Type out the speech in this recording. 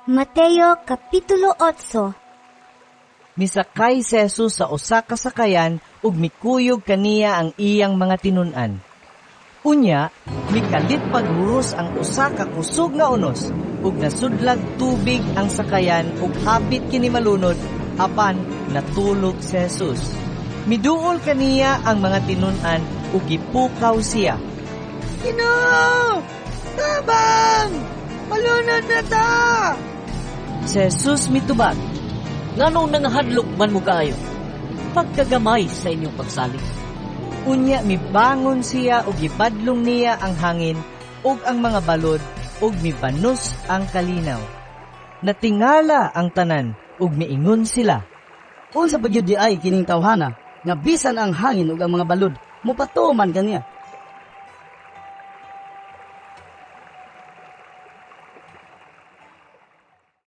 Mateo Kapitulo 8. Misakay si Jesus sa usa ka sakayan ug mikuyog kaniya ang iyang mga tinun-an. Unya, mikalit paghuros ang usa ka kusog nga unos ug nasudlag tubig ang sakayan ug hapit kini malunod, apan natulog si Jesus. Miduol kaniya ang mga tinun-an ug gipukaw siya. "Ginoo! Tabang! Malunod na ta!" Si Jesus mitubag, "Nganong nangahadlok man mo kaayo? Pagkagamay sa inyong pagsalig." Unya mibangon siya ug gibadlong niya ang hangin ug ang mga balod ug mibanos ang kalinaw. Natingala ang tanan ug miingon sila, "Unsa pa gyud diay kining tawhana nga bisan ang hangin ug ang mga balod mopatuo man kaniya?"